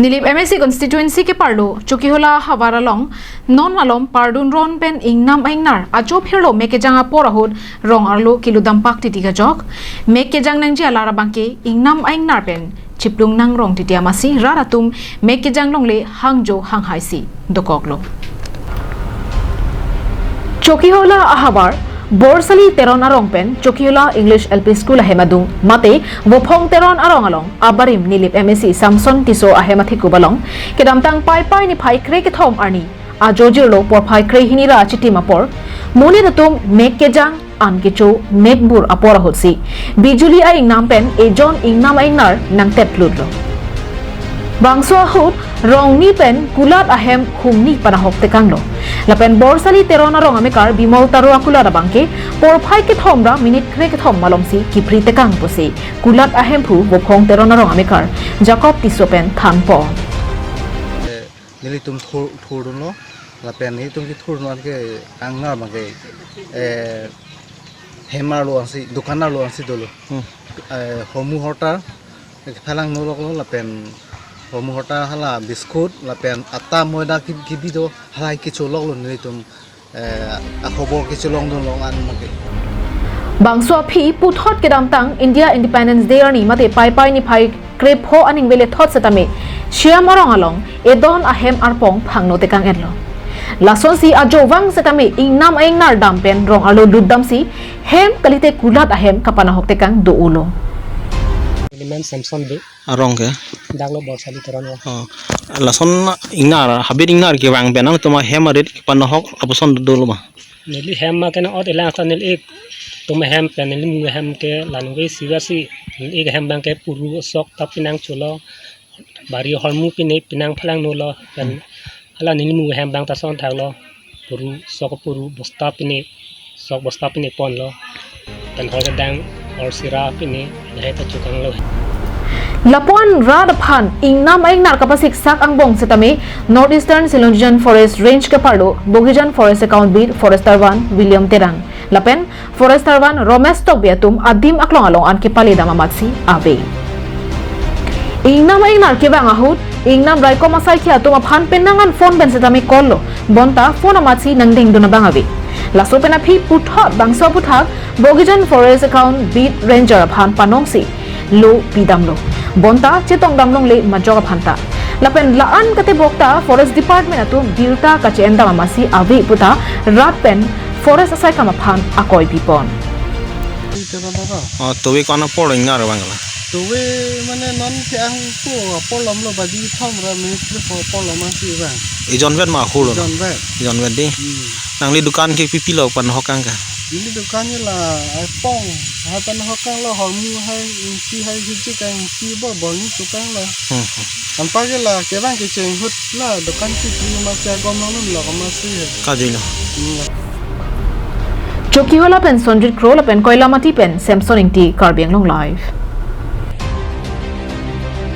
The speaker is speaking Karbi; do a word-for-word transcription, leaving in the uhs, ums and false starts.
Nilip M A C constituency keparlo Chokihola havar along non malom pardun ron pen ingnam aingnar ajo phirlo mek kejang apor ahut rong arlo kilutdampak titi kajok. Mek kejang nangji alar abangke ingnam aingnar pen chiplung nangrong titi amatsi rat atum mek kejang longle hangjo hanghaisi dokoklo. Chokihola ahavar Borsali Teron arong pen Chokihola English L P School ahem adung mate Vophong Teron arong along abarim Nilip M A C Samson Tisso ahem athekup along kedamtang Paipai niphai krekethom arni ajo jirlo porphai krehini ra achitim apor monit atum mek kejang an kecho mekbur apor ahutsi bijuli a-ingnam pen ejon ingnam aingnar nangtep plutlo. Bangso ahut rongni pen kulat ahem humni panahok tekanglo. Lapen Borsali Teron arong amekar Bimol Taro akulat abangke porphai kethom ra minute krekethom malomsi kipri tekang pusi kulat ahemphu Vophong Teron arong amekar Jacob Tisso pen thanpo. Eh, nelitum thur, thurdunlo, lapen nelitum kethurdun anke aingnar abangke, eh, hem arlo ansi, dukan arlo ansi dolo. Hmm. Eh, hormu hortar, phelang noloklo, lapen hormu hortar hala biscuit, lapen atta moida ki-, kibi do, hala kecholoklo nelitum, eh, akhobor kecholongdun long an make. Bangso aphi puthot kedamtang India Independence Day arni mate Paipai niphai krepho aning velethot setame Siam arong along edon ahem arpong phangno tekang-etlo. Lasonsi ajo vang setame ingnam aingnar dam pen rong arlo lutdamsi hem kalite kulat ahem kapanahok tekang do-olo. Iliman Samson Bey. Arong ke? Daklo Borsali Teron lo. Oh. Lason ingnar, habit ingnar kevang pen nangtum ahem arit panahok lapuson dolo ma? Neli hem ma kena ot elang sa neli ik tum hem pen neli mu hem ke lanwe siva si neli ik hem abangke puru sok ta pinang cholo, bari hormu pine pinang phelang nolo pen hala neli mu hem abang ta son thaklo, puru sok puru bosta pine, sok bosta pine ponlo, pen hor kedang, hor sira pine lahai ta chokanglo. Lapuan rat aphan ingnam aingnar kapasiksak angbong setame North Eastern Silojin Forest Range keparlo Bogijan Forest Account Beat Forester one William Terang lapen Forester one Romesh Tokbi atum adim aklong along an kepaledam amatsi ave. Ingnam aingnar kevang ahut ingnam raikom asaikhi atum aphan penang an phone pen setame call lo, bonta phone amatsi nangdengdun abang ave. Laso pen aphi puthot bangso aputhak Bogijan Forest Account Beat Ranger aphan panongsi lo pidamlo, bonta chetongdam longle majok aphanta. Lapen la-an katebok ta Forest Department atum birta kache-endam amatsi ave puta rat pen Forest asaikam aphan akoi pipon. Ito ba ba. Oh, tuwi ko-an apor ingnar abang la? Tuwi mane non ke ang po apor lom lo baji thom ra minute po apor lom ansi bang. Ejon vet ma hul lo? Ejon vet. Ejon vet dei. Hmm. Nangli dukan ke pipilo panahok kang ke? Neli dukan ke la apong. Ha panahok kanglo hormu hai ingti hai hiji kang ingti bo boni chokanglo. Hmm, hmm. Anpa ke la kevang kecheng ahut la dukan kipri amatsi agom long lo amatsi he. Kajui lo. Hmm. Chokihola pen Sonjit Kro lapen Koilamati pen Samson Ingti, Karbi Anglong Live.